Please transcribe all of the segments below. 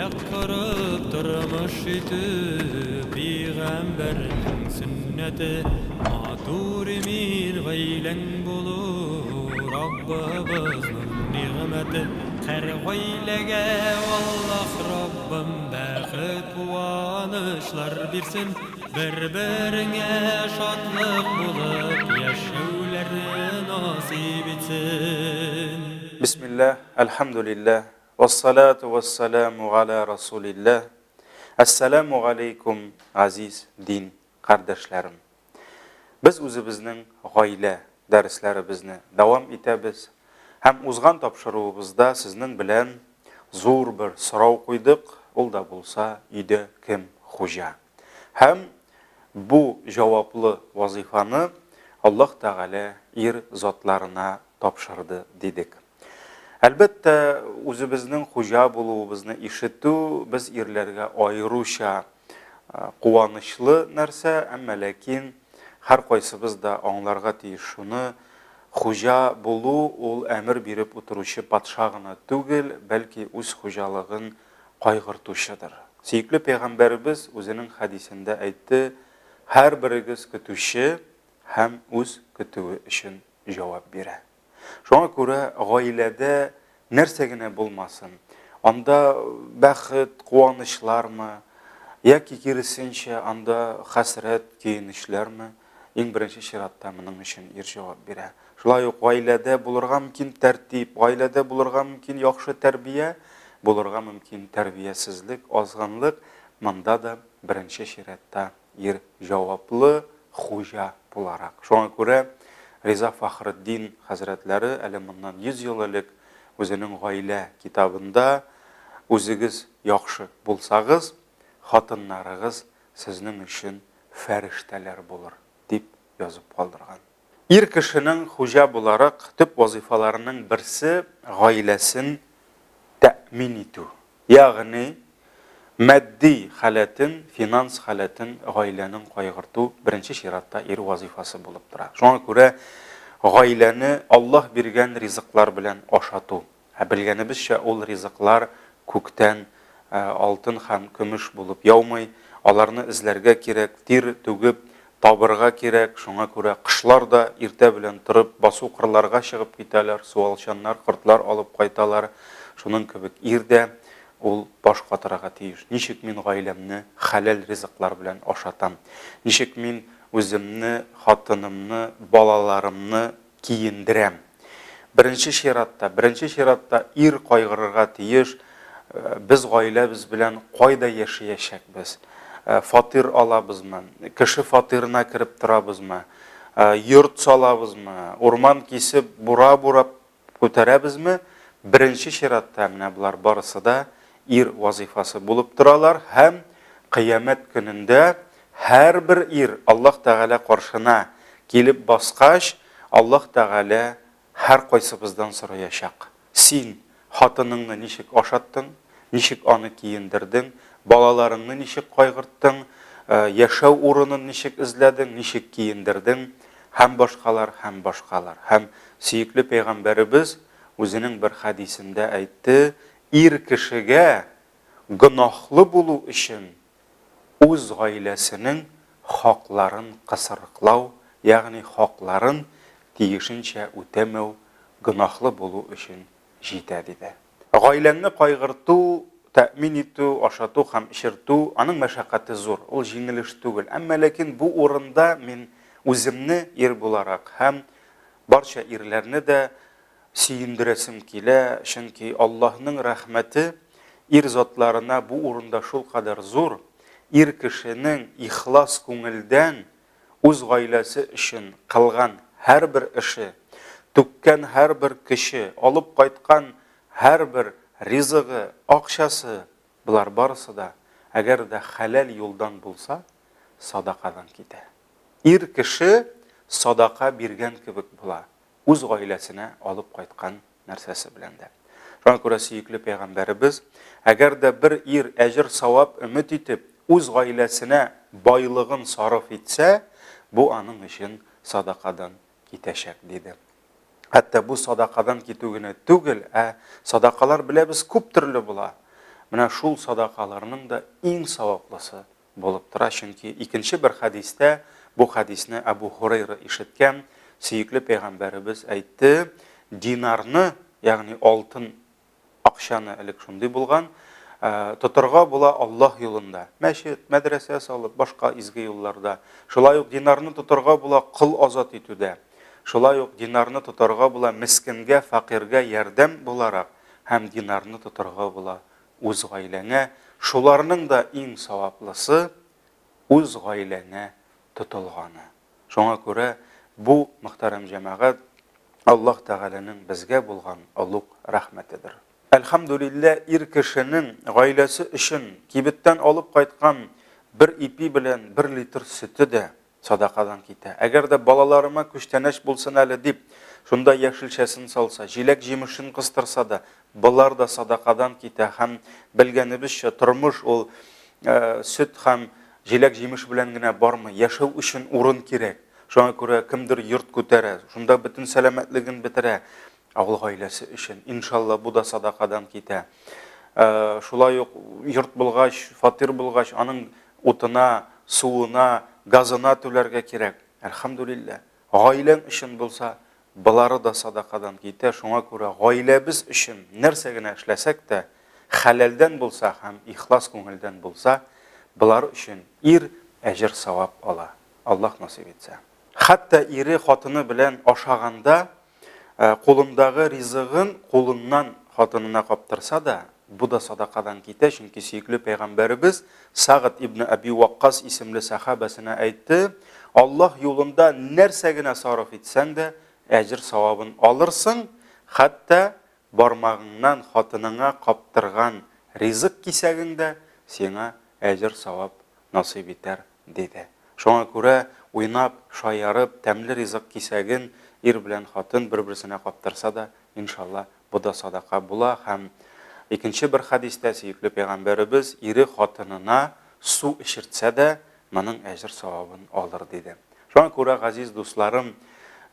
Гаилә корып тормыш итү Пигамбәрнең сөннәте. Матур имин гаиләң булу Раббыбызның нигъмәте. Һәр гаиләгә Аллаһ Раббым бәхет, куанычлар бирсен. Бер-береңә шатлык булып яшәүләрне насыйп итсен. Бисмилләһ, әлхәмдүлилләһ, вәссалату вәссәламу галә расулилләһ. Әссәламу галәйкүм, газиз дин кардәшләрем. Без үзебезнең гаилә дәресләребезне дәвам итәбез һәм узган тапшыруыбызда сезнең белән зур бер сорау куйдык, ул да булса өйдә кем хуҗа? Һәм бу җаваплы вазыйфаны Аллаһ Тәгалә ир затларына тапшырды дидек. Әлбәттә, үзебезнең хуҗа булуыбызны ишетү без ирләргә аеруча куанычлы нәрсә, әмма ләкин һәркайсыбыз да аңларга тиеш шуны, хуҗа булу ул әмер биреп утыручы патша гына түгел, бәлки үз хуҗалыгын кайгыртучыдыр. Сөекле пәйгамбәребез үзенең хәдисендә әйтте, Һәрберегез көтүче һәм үз көтүе өчен җавап бирә. Шуңа күрә гаиләдә нәрсә генә булмасын, анда бәхет, куанычлармы, яки киресенчә, анда хәсрәт, көенечләрме, иң беренче чиратта моның өчен ир җавап бирә. Шулай ук гаиләдә булырга мөмкин тәртип, гаиләдә булырга мөмкин яхшы тәрбия, булырга мөмкин тәрбиясезлек, азгынлык, монда да беренче чиратта ир җаваплы хуҗа буларак. Шуңа күрә Риза Фәхретдин хәзрәтләре әле моннан 100 ел элек үзенең Гаилә китабында, Үзегез яхшы булсагыз, хатыннарыгыз сезнең өчен фәрештәләр булыр, дип язып калдырган. Ир кешенең хуҗа буларак төп вазыйфаларының берсе гаиләсен тәэмин итү, ягъни матди халәтен, финанс халәтен гаиләнең кайгырту беренче чиратта ир вазыйфасы булып тора. Шуңа күрә гаиләне Аллаһ биргән ризыклар белән ашату, Ә белгәнебезчә, ул ризыклар күктән алтын һәм көмеш булып яумый, аларны эзләргә кирәк, тир түгеп табырга кирәк, шуңа күрә кошлар да иртә белән торып басу-кырларга чыгып китәләр, суалчаннар, кортлар алып кайталар. Шуның кебек ир дә ул баш катырырга тиеш. Ничек мин гаиләмне хәләл ризыклар белән ашатам? Ничек мин үземне, хатынымны, балаларымны киендерәм. Беренче чиратта, беренче чиратта ир кайгырырга тиеш, без гаиләбез белән кайда яшәячәкбез? Фатир алабызмы? Кеше фатирына кереп торабызмы? Йорт салабызмы? Урман кисеп, бура бурап күтәрәбезме? Беренче чиратта менә болар барысы да ир вазыйфасы булып торалар һәм кыямәт көнендә һәрбер ир Аллаһ Тәгалә каршына Килеп баскач, Аллаһ Тәгалә һәркайсыбыздан сораячак, Син хатыныңны ничек ашаттың, ничек аны киендердең, балаларыңны ничек кайгырттың, яшәү урынын ничек эзләдең, ничек киендердең һәм башкалар, һәм башкалар. Һәм сөекле пәйгамбәребез үзенең бер хәдисендә әйтте, Ир кешегә гөнаһлы булу өчен үз гаиләсенең хакларын кысрыклау, ягъни хакларын тиешенчә үтәмәү гөнаһлы булу өчен җитә, диде. Гаиләңне кайгырту, тәэмин итү, ашату һәм эчертү, аның мәшәкате зур, ул җиңел эш түгел. Әмма ләкин бу урында мин үземне ир буларак һәм барча ирләрне дә Сөендерәсем килә, чөнки Аллаһның рәхмәте ир затларына бу урында шулкадәр зур, ир кешенең ихлас күңелдән үз гаиләсе өчен кылган һәрбер эше, түккән һәрбер көче, алып кайткан һәрбер ризыгы, акчасы, болар барысы да, әгәр дә хәләл юлдан булса, садакадан китә. Ир кеше садака биргән кебек була. үз гаиләсенә алып кайткан нәрсәсе белән дә. Шуңа күрә сөекле пәйгамбәребез, әгәр дә бер ир әҗер-савап өмет итеп, үз гаиләсенә байлыгын сарыф итсә, бу аның өчен садакадан китәчәк, диде. Хәтта бу садакадан китү генә түгел, ә садакалар беләбез күп төрле була. Менә шул садакаларның да иң саваплысы булып тора, чөнки икенче бер хәдистә, бу хәдисне Әбу Һурәйра ишеткән, сөекле пәйгамбәребез әйтте, Динарны, ягъни алтын акчаны, элек шундый булган, тотырга була Аллаһ юлында, мәчет, мәдрәсә салып, башка изге юлларда. Шулай ук динарны тотырга була кол азат итүдә. Шулай ук динарны тотарга була мескенгә, фәкыйрьгә ярдәм буларак һәм динарны тотарга була үз гаиләңә, шуларның да иң саваплысы, үз гаиләңә тотылганы. Шуңа күрә бу, мөхтәрәм җәмәгать, Аллаһ Тәгаләнең безгә булган олуг рәхмәтедер. Әлхәмдүлилләһ, ир кешенең гаиләсе өчен кибеттән алып кайткан бер ипи белән бер литр сөте дә садакадан китә. Әгәр дә балаларыма күчтәнәч булсын әле дип, шунда яшелчәсен салса, җиләк-җимешен кыстырса да, болар да садакадан китә һәм, белгәнебезчә, тормыш ул сөт һәм җиләк-җимеш белән генә бармый. Яшәү өчен урын кирәк. Шуңа күрә кемдер йорт күтәрә, шунда бөтен сәламәтлеген бетерә. Ә ул гаиләсе өчен. Иншалла, бу да садакадан китә. Шулай ук йорт булгач, фатир булгач, аның утына, суына, газына түләргә кирәк. Әлхәмдүлилләһ. Гаиләң өчен булса, болары да садакадан китә. Шуңа күрә гаиләбез өчен нәрсә генә эшләсәк тә, хәләлдән булса һәм ихлас күңелдән булса, болар өчен ир әҗер-савап ала. Аллаһ насыйп итсә. Хәтта ире хатыны белән ашаганда кулындагы ризыгын кулыннан хатынына каптырса да, бу да садакадан китә, чөнки сөекле пәйгамбәребез Сагд ибн Әби Ваккас исемле сәхабәсенә әйтте, Аллаһ юлында нәрсә генә сарыф итсәң дә, әҗер-савабын алырсың, хәтта бармагыңнан хатыныңа каптырган ризык кисәгең дә сиңа әҗер-савап насыйп итәр, диде. Шуңа күрә, уйнап, шаярып, тәмле ризык кисәген ир белән хатын бер-берсенә каптырса да, иншалла, бу да садака була һәм икенче бер хәдистә сөекле пәйгамбәребез ире хатынына су эчертсә дә, моның әҗер-савабын алыр, диде. Шуңа күрә, газиз дусларым,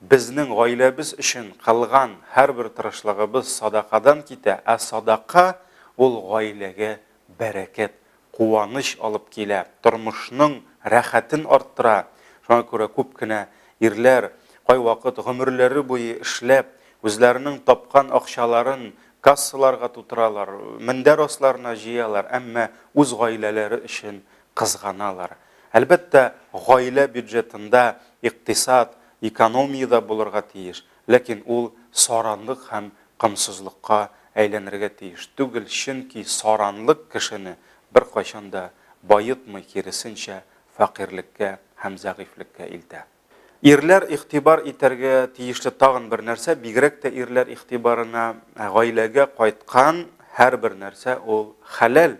безнең гаиләбез өчен кылган һәрбер тырышлыгыбыз садакадан китә, ә садака ул гаиләгә бәрәкәт, куаныч алып килә, тормышның рәхәтен арттыра. Шуңа күрә күп кенә ирләр кайвакыт гомерләре буе эшләп, үзләренең тапкан акчаларын кассаларга тутыралар, мендәр асларына җыялар, әмма үз гаиләләре өчен кызганалар. Әлбәттә, гаилә бюджетында икътисад, экономия да булырга тиеш, ләкин ул саранлык һәм комсызлыкка әйләнергә тиеш түгел, чөнки саранлык кешене беркайчан да баетмый, киресенчә, фәкыйрьлеккә һәм зәгыйфьлеккә илтә. Ирләр игътибар итәргә тиешле тагын бер нәрсә, бигрәк тә ирләр игътибарына, гаиләгә кайткан һәрбер нәрсә ул хәләл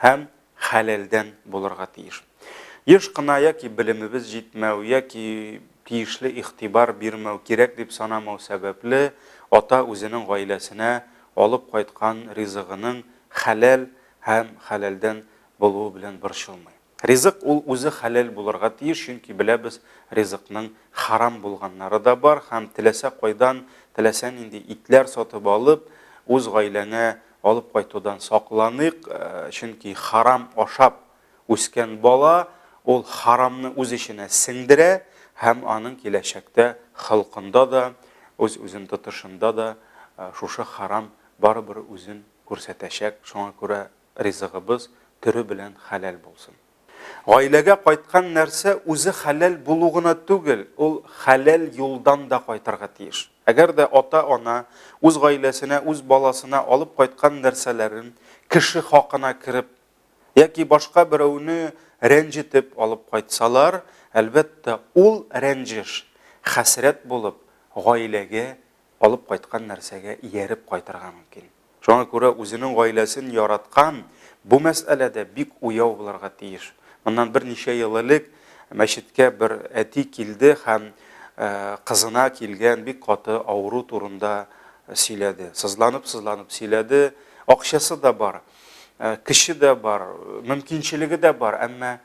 һәм хәләлдән булырга тиеш. Еш кына яки белемебез җитмәү, яки тиешле игътибар бирмәү, кирәк дип санамау сәбәпле, ата үзенең гаиләсенә алып кайткан ризыгының хәләл һәм хәләлдән булуы белән борчылмый. Ризык ул үзе хәләл булырга тиеш, чөнки беләбез, ризыкның хәрам булганнары да бар һәм теләсә кайдан, теләсә нинди итләр сатып алып, үз гаиләңә Алып кайтудан сакланыйк, чөнки харам ашап үскән бала ул харамны үз эченә сеңдерә һәм аның киләчәктә холкында да, үз-үзен тотышында да шушы харам барыбер үзен күрсәтәчәк. Шуңа күрә ризыгыбыз төре белән хәләл булсын. Гаиләгә кайткан нәрсә үзе хәләл булу гына түгел, ул хәләл юлдан да кайтырга тиеш. Әгәр дә ата-ана үз гаиләсенә, үз баласына алып кайткан нәрсәләрен кеше хакына кереп яки башка берәүне рәнҗетеп алып кайтсалар, әлбәттә, ул рәнҗеш, хәсрәт булып, гаиләгә алып кайткан нәрсәгә ияреп кайтырга мөмкин. Шуңа күрә үзенең гаиләсен яраткан бу мәсьәләдә бик уяу булырга тиеш. Моннан берничә ел элек мәчеткә бер әти килде һәм кызына килгән бик каты авыру турында сөйләде. Сызланып-сызланып сөйләде. Акчасы да бар, көче дә бар, мөмкинчелеге дә бар, әмма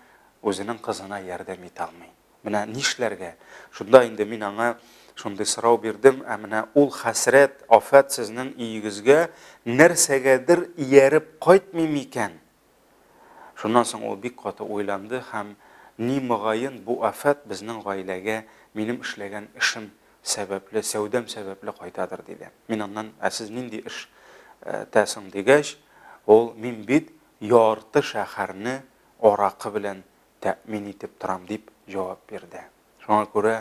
үзенең кызына ярдәм итә алмый. Менә нишләргә? Шунда инде мин аңа шундый сорау бирдем, ә менә ул хәсрәт, афәт сезнең өегезгә нәрсәгәдер ияреп кайтмый микән? Шуннан соң ул бик каты уйланды һәм, ни мөгаен, бу афәт безнең гаиләгә минем эшләгән эшем сәбәпле, сәүдәм сәбәпле кайтадыр, диде. Мин аннан, ә сез нинди эш тә соң дигәч, ул, мин бит ярты шәһәрне аракы белән тәэмин итеп торам, дип җавап бирде. Шуңа күрә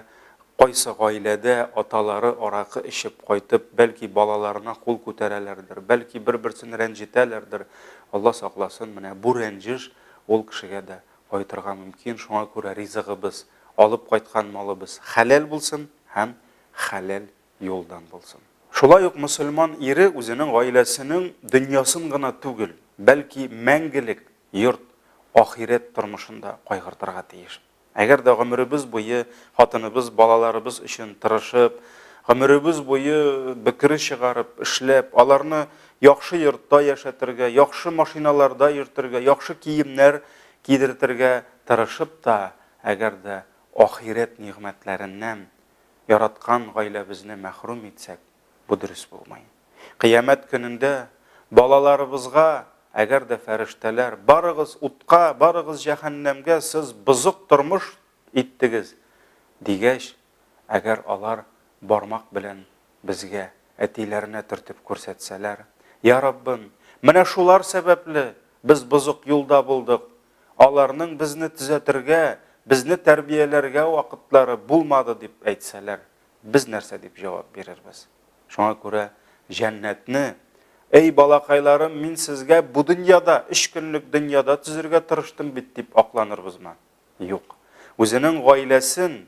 кайсы гаиләдә аталары аракы эчеп кайтып, бәлки балаларына кул күтәрәләрдер, бәлки бер-берсен рәнҗетәләрдер, Алла сакласын, менә бу рәнҗеш ул кешегә дә кайтырга мөмкин. Шуңа күрә ризыгыбыз, алып кайткан малыбыз хәләл булсын һәм хәләл юлдан булсын. Шулай ук мөселман ире үзенең гаиләсенең дөньясын гына түгел, бәлки мәңгелек йорт, ахирәт тормышын да кайгыртырга тиеш. Әгәр дә гомеребез буе хатыныбыз, балаларыбыз өчен тырышып, гомеребез буе бөкре чыгарып, эшләп, аларны яхшы йортта яшәтергә, яхшы машиналарда йөртергә, яхшы киемнәр кидертергә тырышып та, әгәр дә ахирәт нигъмәтләреннән яраткан гаиләбезне мәхрүм итсәк, бу дөрес булмый. Кыямәт көнендә балаларыбызга, әгәр дә фәрештәләр, Барыгыз утка, барыгыз җәһәннәмгә, сез бозык тормыш иттегез, дигәч, әгәр алар бармак белән безгә, әтиләренә төртеп күрсәтсәләр, Я Раббым, менә шулар сәбәпле без бозык юлда булдык, аларның безне төзәтергә, безне тәрбияләргә вакытлары булмады, дип әйтсәләр, без нәрсә дип җавап бирербез? Шуңа күрә җәннәтне, Әй, балакайларым, мин сезгә бу дөньяда, өч көнлек дөньяда төзергә тырыштым бит, дип акланырбызмы? Юк. Үзенең гаиләсен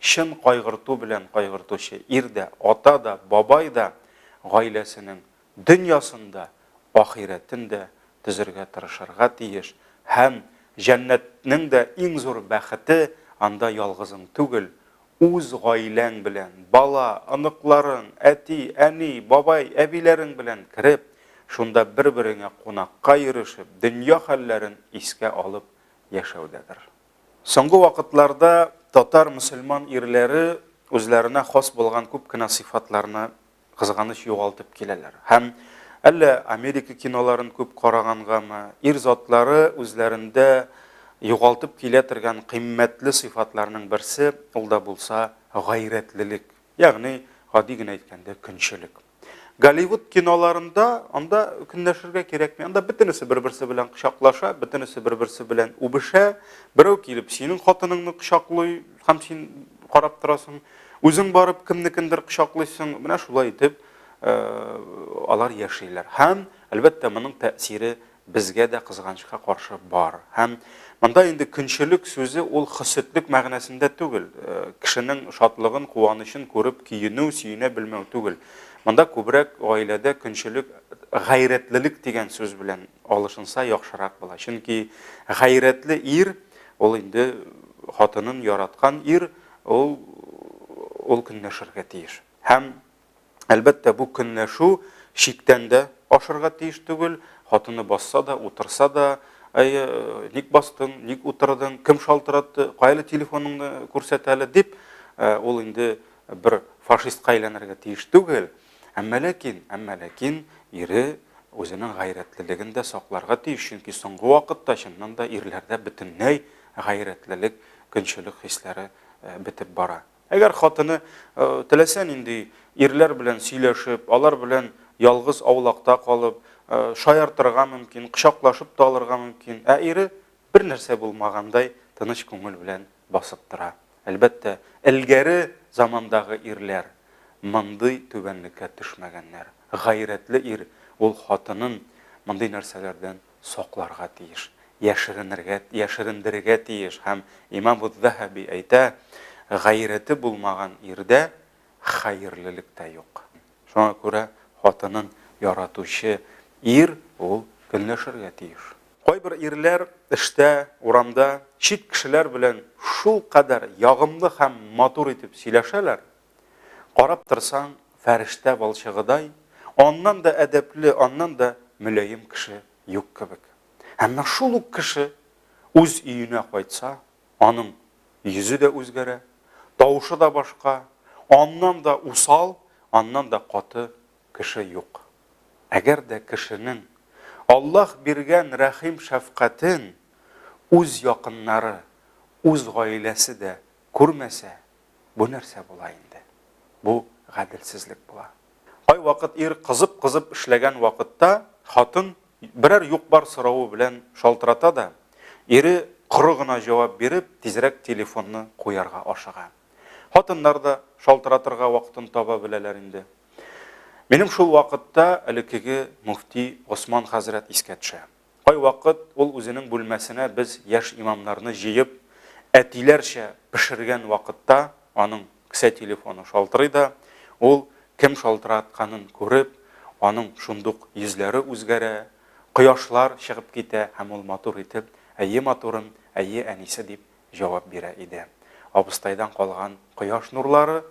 чын кайгырту белән кайгыртучы ир дә, ата да, бабай да гаиләсенең дөньясын да, ахирәтен дә төзергә тырышырга тиеш һәм җәннәтнең дә иң зур бәхете, анда ялгызың түгел, Үз гаиләң белән, бала, оныкларың, әти, әни, бабай, әбиләрең белән кереп, шунда бер-береңә кунакка йөрешеп, дөнья хәлләрен искә алып яшәүдәдер. Соңгы вакытларда татар мөселман ирләре үзләренә хас булган күп кенә сыйфатларны кызганыч югалтып киләләр. Һәм әллә Америка киноларын күп карагангамы, ир затлары үзләрендә югалтып килә торган кыйммәтле сыйфатларның берсе, ул да булса гайрәтлелек, ягъни гади генә әйткәндә көнчелек. Голливуд киноларында анда көнләшергә кирәкми. Анда бөтенесе бер-берсе белән кочаклаша, бөтенесе бер-берсе белән үбешә. Берәү килеп синең хатыныңны кочаклый һәм син карап торасың. Үзең барып кемнекендер кочаклыйсың. Менә шулай итеп алар яшиләр. Һәм, әлбәттә, моның тәэсире безгә дә кызганычка каршы бар. Һәм монда инде көнчелек сүзе ул хөсетлек мәгънәсендә түгел. Кешенең шатлыгын, куанычын күреп көенү, сөенә белмәү түгел. Монда күбрәк гаиләдә көнчелек гайрәтлелек дигән сүз белән алышынса яхшырак була. Чөнки гайрәтле ир, ул инде хатынын яраткан ир, Ул ул көнләшергә тиеш. Һәм, әлбәттә, бу көнләшү чиктән дә ашырга тиеш түгел. Хатыны басса да, утырса да, әйе, ник бастың, ник утырдың, кем шалтыратты, кая әле телефоныңны күрсәт әле, дип, ул инде бер фашистка әйләнергә тиеш түгел. Әмма ләкин, әмма ләкин ире үзенең гайрәтлелеген дә сакларга тиеш, чөнки соңгы вакытта чыннан да ирләрдә бөтенләй гайрәтлелек, көнчелек хисләре бетеп бара. Әгәр хатыны теләсә нинди ирләр белән сөйләшеп, алар белән ялгыз аулакта калып, шаяртырга мөмкин, кочаклашып та алырга мөмкин, ә ире бер нәрсә булмагандай тыныч күңел белән басып тора. Әлбәттә, элгәре замандагы ирләр мондый түбәнлеккә төшмәгәннәр. Гайрәтле ир ул хатынын мондый нәрсәләрдән сакларга тиеш, яшеренергә, яшерендерергә тиеш һәм имам Уз-Заһаби әйтә, гайрәте булмаган ирдә хәерлелек тә юк. Шуңа күрә хатынын яратучы ир ул көнләшергә тиеш. Кайбер ирләр эштә, урамда чит кешеләр белән шулкадәр ягымлы һәм матур итеп сөйләшәләр, карап торсаң, фәрештә валчыгыдай, аннан да әдәпле, аннан да мөлаем кеше юк кебек. Әмма шул ук кеше үз өенә кайтса, аның йөзе дә үзгәрә, тавышы да башка, Аннан да усал, аннан да каты кеше юк. Әгәр дә кешенең Аллаһ биргән рәхим-шәфкатен үз якыннары, үз гаиләсе дә күрмәсә, бу нәрсә була инде? Бу гаделсезлек була. Кайвакыт ир кызып-кызып эшләгән вакытта хатын берәр юк-бар соравы белән шалтырата да, ире коры гына җавап биреп, тизрәк телефонны куярга ашыга. Хатыннар да шалтыратырга вакытын таба беләләр инде. Минем шул вакытта элеккеге мөфти Госман хәзрәт искә төшә. Кайвакыт ул үзенең бүлмәсенә без яшь имамнарны җыеп, әтиләрчә пешергән вакытта аның кесә телефоны шалтырый да, ул кем шалтыратканын күреп, аның шундук йөзләре үзгәрә, кояшлар чыгып китә һәм ул матур итеп, Әйе, матурым, әйе, әнисе, дип җавап бирә иде. Абыстайдан калган кояш нурлары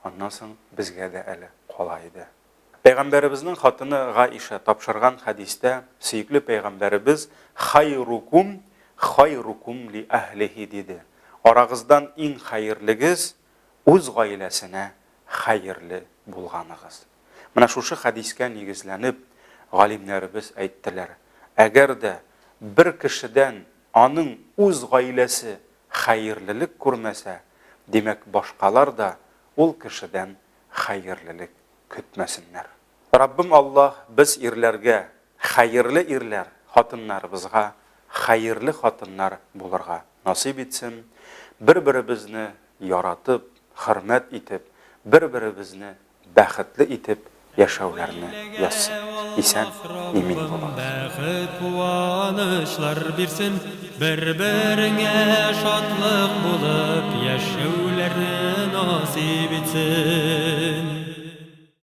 аннан соң безгә дә әле кала иде. Пәйгамбәребезнең хатыны Гаиша тапшырган хәдистә сөекле пәйгамбәребез Хайрукум хайрукум ли әһлихи диде. Арагыздан иң хәерлегез, үз гаиләсенә хәерле булганыгыз. Менә шушы хәдискә нигезләнеп, галимнәребез әйттеләр, әгәр дә бер кешедән аның үз гаиләсе хәерлелек күрмәсә, димәк, башкалар да ул кешедән хәерлелек көтмәсеннәр. Раббым Аллаһ без ирләргә хәерле ирләр, хатыннарыбызга хәерле хатыннар булырга насыйп итсен, бер-беребезне яратып, хөрмәт итеп, бер-беребезне бәхетле итеп яшәүләрне язсын. Исән, имин булыгыз. Бәхет, куанычлар бирсен, бер-береңә шатлык булып яшәүләрне насыйп итсен.